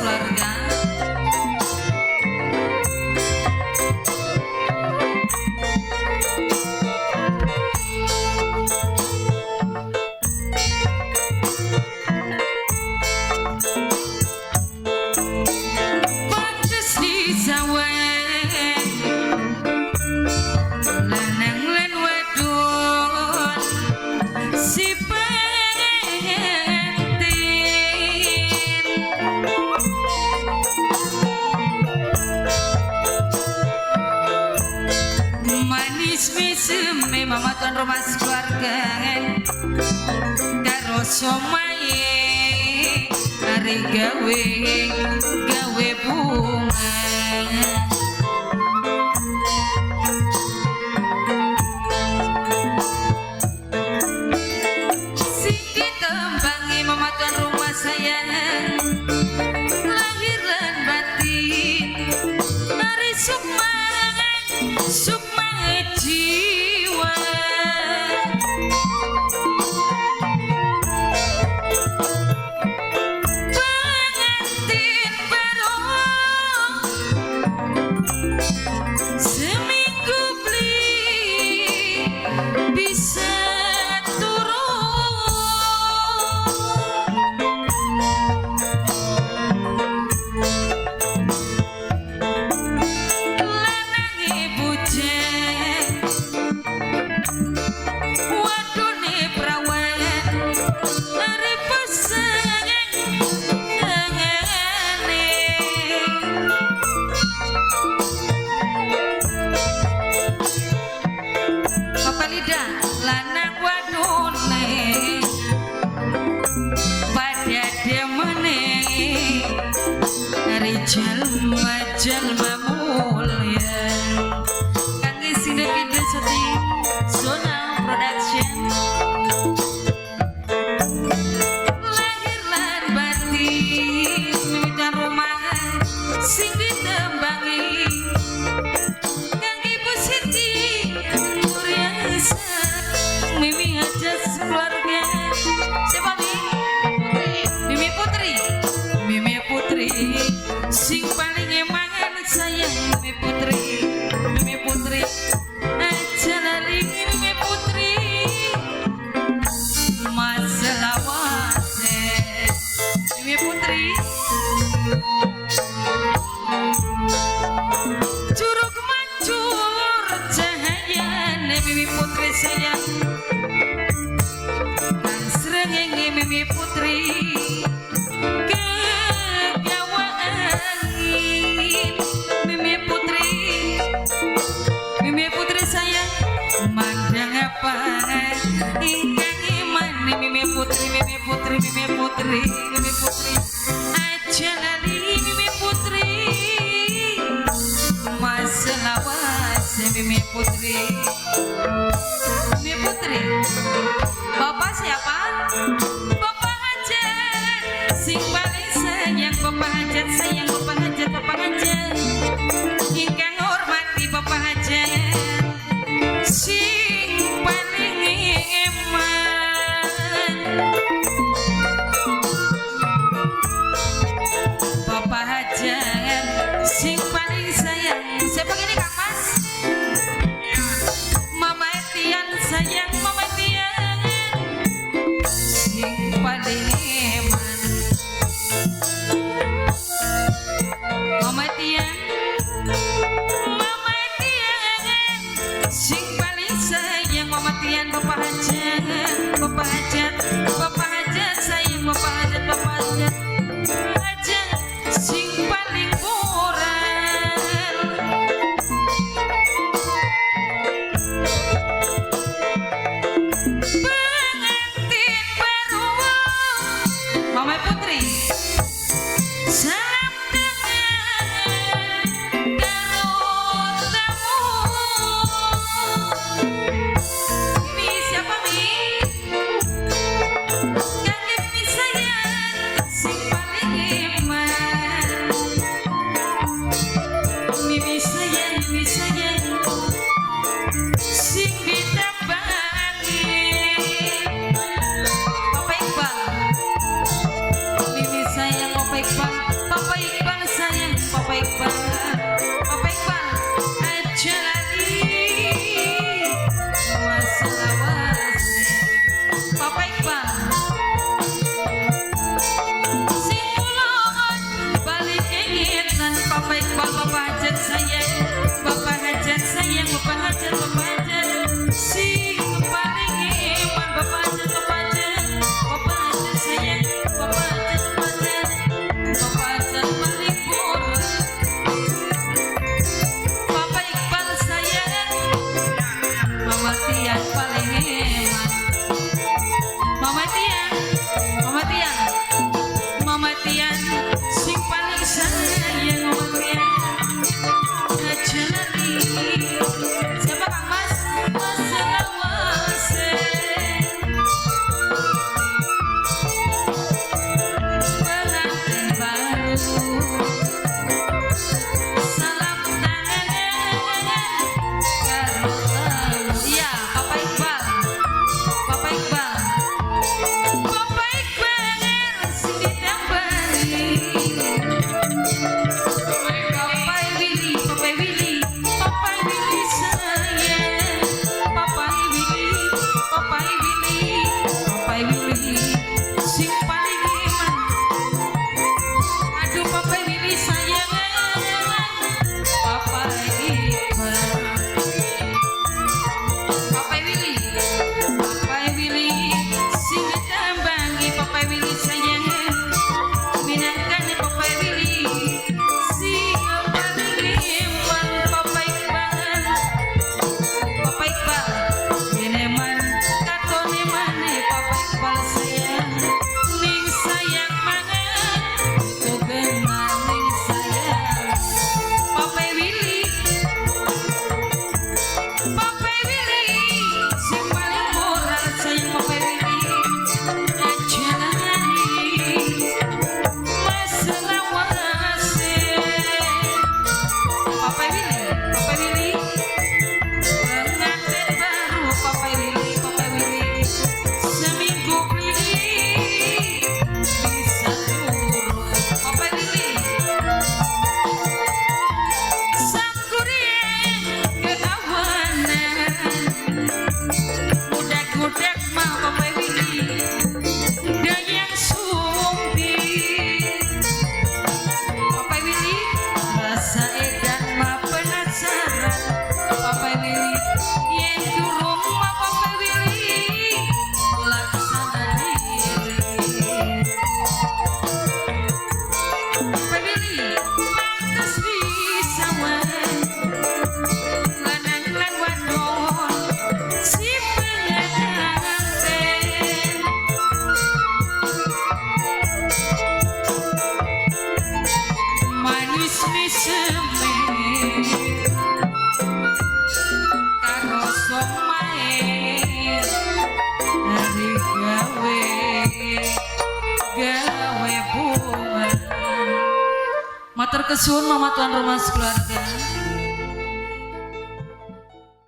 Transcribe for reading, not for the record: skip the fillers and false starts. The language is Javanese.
keluarga. Pantes disawen lanang lan wadon si pengantin, manis meseme mama tuan rumah keluarga karo somaye are gawe gawe bunga. Sing ditembangi mama tuan rumah sayang lahir lan batin ari sukma sukma jiwa. Pengantin baru seminggu beli bisa turun, lanange bujang wadone prawan arep pesengane. Papa Lida lanang wadone pada demene ari jalma jalma mulya. Kangge sing video syuting Zona Production. Lahir lan batin mimitan rumah sing ditembangi kangge Ibu Siti Nuryansa Mimi Hajat keluarga. Siapa Mi? Mimi Putri. Mimi Putri sing paling emangan sayang Mimi Putri. Mimi Putri aja lali Mimi Putri maselawase Mimi Putri. Curug mancur cahayane Mimi Putri sayang kan srengenge Mimi Putri kegawa angin. Mimi Putri, Mimi Putri sayang mandang apa ingkang iman Mimi Putri, Mimi Putri, Mimi Putri, Mimi Putri aja lali Mimi Putri maselawase Mimi Putri. Mimi Putri bapak siapa? Bapak Hajat sing paling sayang Bapak Hajat sayang Bapak Hajat Bapak Hajat ingkang hormati Bapak Hajat sing paling eman. Matur kesuwun, Mama, tuan rumah, sekeluarga.